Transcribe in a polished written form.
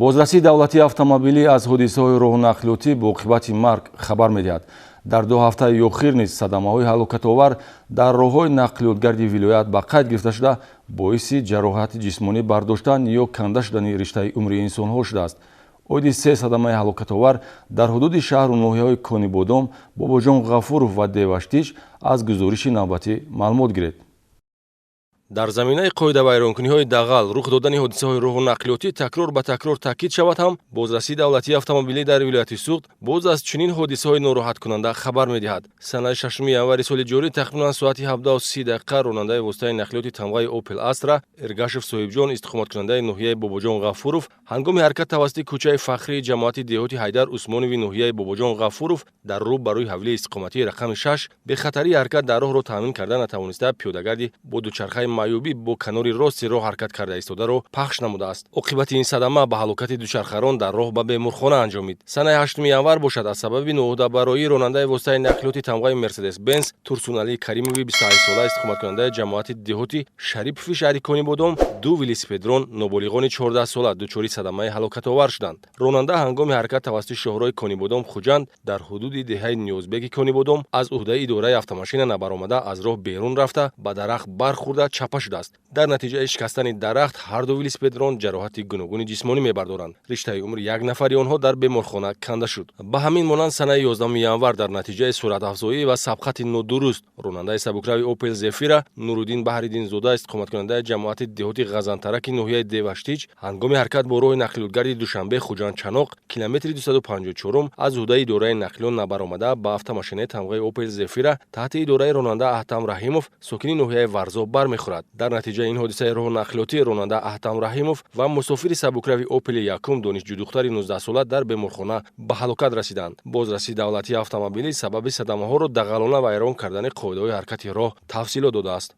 Бозрасии давлатии автомобилӣ аз ҳодисаҳои роҳу нақлиётӣ бо оқибати марг хабар медиҳад. Дар 2 ҳафтаи охир низ садамаҳои ҳалокатовар дар роҳҳои нақлиётгарди вилоят ба қайд гирифта шуда, боиси ҷароҳати ҷисмонӣ бардоштан ё канда шудани риштаи умри инсонҳо шудааст. Оиди се садамаи ҳалокатовар дар ҳудуди шаҳру ноҳияҳои Конибодом, Бобоҷон Ғафуров ва Деваштич аз гузориши навбатӣ маълумот гиред. Дар заминаи қоидавайронкуниҳои дағал рух додани ҳодисаҳои роҳу нақлиётӣ такрор ба такрор таъкид шавад ҳам, бозрасии давлатии автомобилӣ дар вилояти Суғд боз аз чунин ҳодисаҳои нороҳаткунанда хабар медиҳад. Санаи 6 январи соли ҷорӣ тақрибан соати 17:30 ронандаи воситаи нақлиёти тамғаи Опел Астра Эргашев Соҳибҷон, истиқоматкунандаи ноҳияи Бобоҷон Ғафуров, ҳангоми ҳаракат тавассути кӯчаи Фахрии ҷамоати деҳоти Ҳайдар Усмонови ноҳияи Бобоҷон Ғафуров дар рӯ ба рӯи ҳавлии истиқоматии рақами 6 бехатарии ҳаракат дар роҳро таъмин карда натавониста, пиёдагарди бо дучархаи маъюбӣ бо канори рости роҳ ҳаракат карда истодаро пахш намудааст. Оқибати ин садама ба ҳалокати дучархарон дар роҳ ба беморхона анҷомид. Санаи 8 январ бошад, аз сабаби ноуҳдабароӣ ронандаи воситаи нақлиёти тамғаи Мерседес Бенз Турсуналӣ Каримови 28сола, истиқоматкунандаи ҷамоати деҳоти Шарипови шаҳри Конибодом, ду велосипедрон ноболиғони 14сола дучори садамаи ҳалокатовар шуданд. Ронанда ҳангоми ҳаракат тавассути шоҳроҳи Конибодом Хуҷанд дар ҳудуди деҳаи Ниёзбеги Конибодом аз уҳдаи идораи автомашина набаромада, аз роҳ берун рафта, ба дарахт бархӯрда, чапа шудааст. Дар натиҷаи шикастани дарахт ҳар ду велосипедрон ҷароҳати гуногуни ҷисмонӣ мебардоранд. Риштаи умри як нафари онҳо дар беморхона канда шуд. Ба ҳамин монанд, санаи 11 январ дар натиҷаи суръатафзоӣ ва сабқати нодуруст ронандаи сабукрави Опел Зефира Нуруддин Баҳриддинзода, истиқоматкунандаи ҷамоати деҳоти Ғазантараки ноҳияи Деваштич, ҳангоми ҳаракат бо роҳи нақлиётгарди Душанбе Хуҷанд Чаноқ километри 254 аз уҳдаи идораи нақлиёт набаромада, ба автомашинаи тамғаи Опел Зефира таҳти идораи ронанда Аҳтам Раҳимов, сокини ноҳияи Варзоб, бармехӯрад. Дар натиҷаи ин ҳодисаи роҳу нақлиётӣ ронанда Аҳтам Раҳимов ва мусофири сабукрави Опели якум, донишҷӯдухтари 19сола, дар беморхона ба ҳалокат расиданд. Бозрасии давлатии автомобилӣ сабаби садамаҳоро дағалона вайрон кардани қоидаҳои ҳаракати роҳ тафсилот додааст.